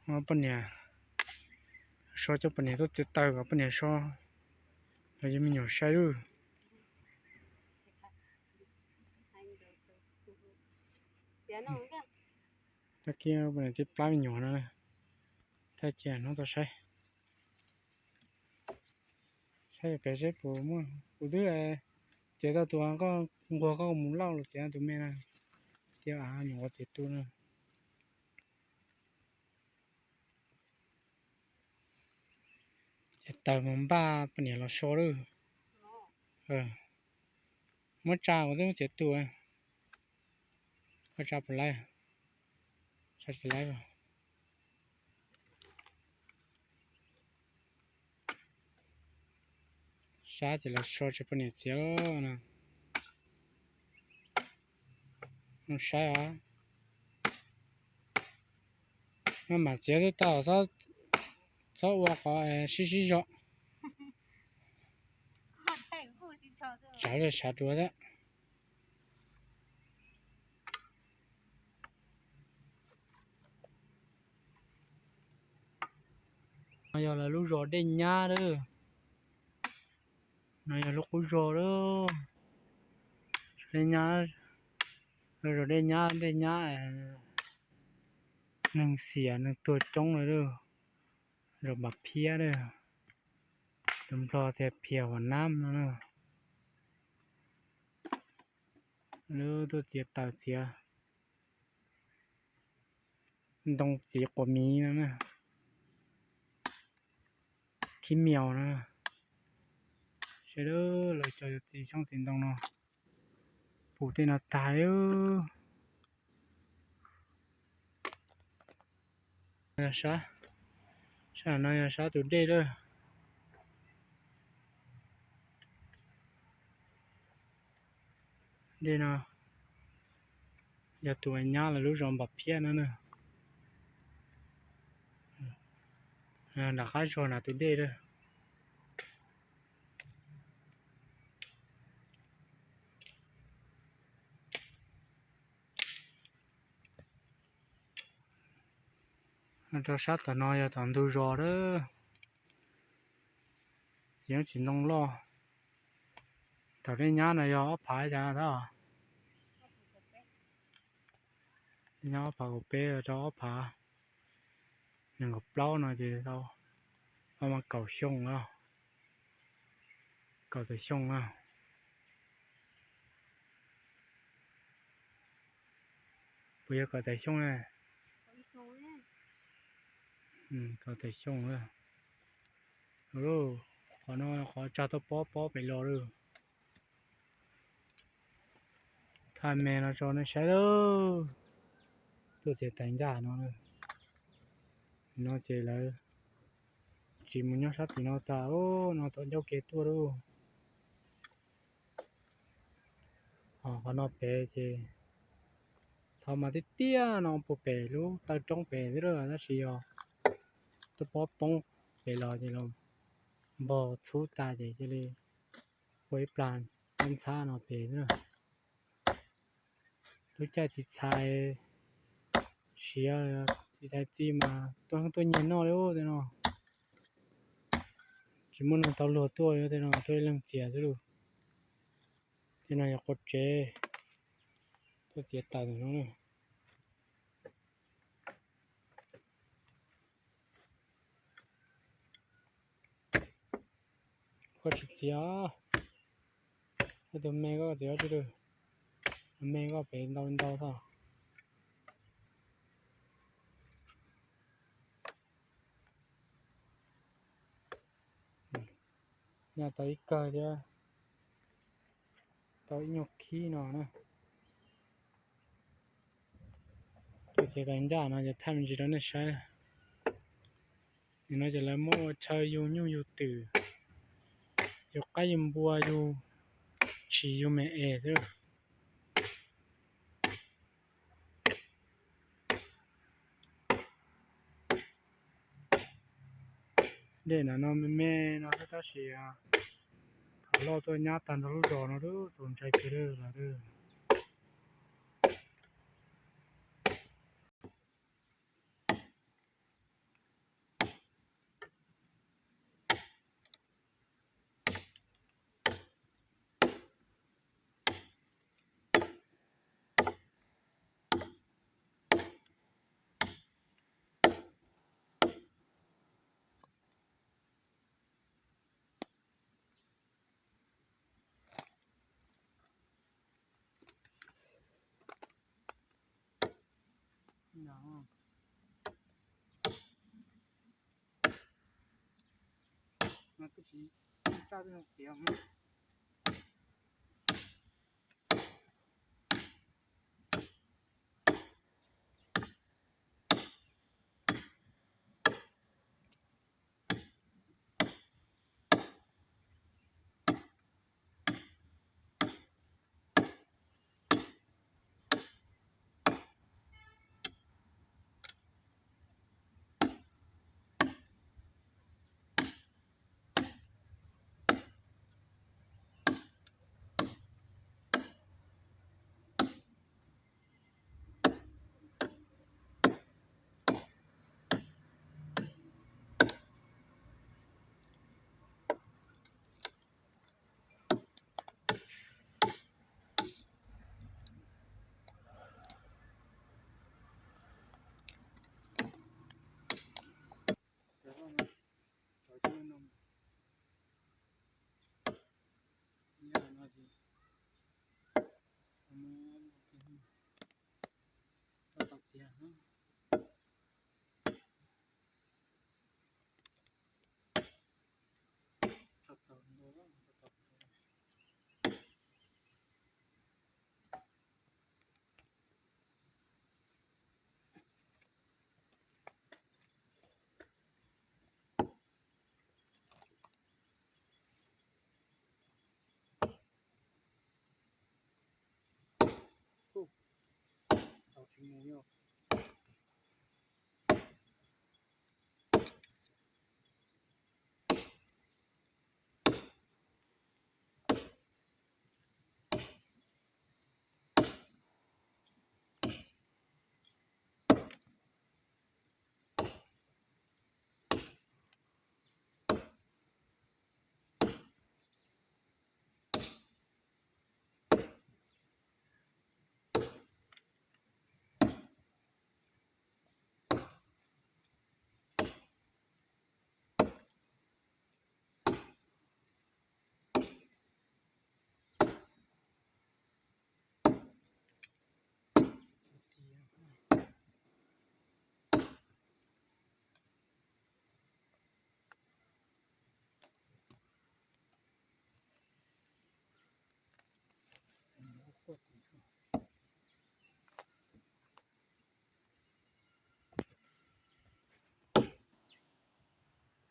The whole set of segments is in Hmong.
Poj niam, so coj poj niam tuaj txiav taws kom poj niam so, los yog me nyuam saib lub. Tag kis poj niam tib plab me nyuam no, tag kis hnub tau saib. Saib pem seb puas muaj, kuv twb txiav tau tus koj nquag koj mus lauj los txiav tus me na, tias nyuam qhuav txiav tu na. Ces taws mus npaj poj niam los so lawm. Muab tsa kuv twb muab txiav tu. Koj tsa puas laib? Tsa tsis laib. Sab ces los so tsis poj niam txiav na. Mus saib os. Maj mam txiav twb tau, txhob ua qhov sib sib zog. Tsav li sav dua thiab. No yog lawv lub zos Dej Nyab lawm. No yog lub qub zos lawm. Dej Nyab, lub zos Dej Nyab, Dej Nyab, neeg xiam neeg tuag coob lawm. Zos Npam Phiab lawm. Tus Nplog tias Phiab Huam Nab no na. Lub tuaj txiav taws txiav ntoo txiv quas miv no na, khib miaus no. Sawv daws los cov yuav txiv xyoob txiv ntoo no, pum tej no tag li. Sab, sab no yog sab tus dej lawm. Dej no yog tus nyab lawv lub zos Npam Phiab no na. Nram qab zos nram tus dej lawm. Rau sab tom no yog tom ntug zos lawm. Txiv tsis ntoo loj. Tom Dej Nyab no yog ob phav cas tab? Nyob ob phav kaum peb rau ob phav nees nkaum plaub no ces tau, tau mas kaum xyoo, kaum tawm xyoo na. Puas yog kaum tawm xyoo na? Kaum tawm xyoo na. Qhov no qhov tsag tuaj pob pob pem los lawm. Thaij me no rau nej saib lawm. Tuaj txiav tais ncaj no. No ces lawv tsis mus nyob sab tim no tas, no tom ncauj kev tuaj lawm. Qhov no pem ces thaum mas tiaj tiaj no puag pem lub taw roob pem xwb lawm, tab sis yog tuaj pob poob pem los ces los npog txhub tas ces cia li ua ib plag tab ntxhab no pem xwb. Lub caij txiv txhais siav, txiv txhais txi mas tuaj tuaj nyiag noj li tej no. Tsis muaj neeg tau luag tuaj li tej no, tuaj ib leeg txiav xwb lauj. Tej no yog qua tsev, tuaj txiav taws no. Koj tsis txiav, koj tus me koj txiav tsis, tus me koj pem ntau ntau tod. Nyaj tau ib kawg thiab, tau ib nyuag khib no na. Tuaj txiav tais ncaj no ces thaij me ntsis rau nej saib. Nim no ces lawv muab ua chaw yug nyuj yug twm, yug qaib yug npua, yug tshis yug me es xwb. Dej no me me no xwb tab sis thaum loj tuaj nyab tag nrho lub zos no lawm, txaus ntshai kawg lawm. No twb tsis, tsis txiav.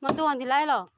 Muaj tuaj ntxiv laib los?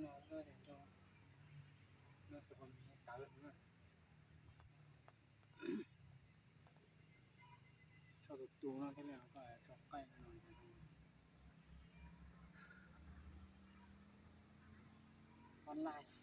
No ces rau, no xws li tawv no na, tso tus tus no thiaj li koj tso qaij no, online.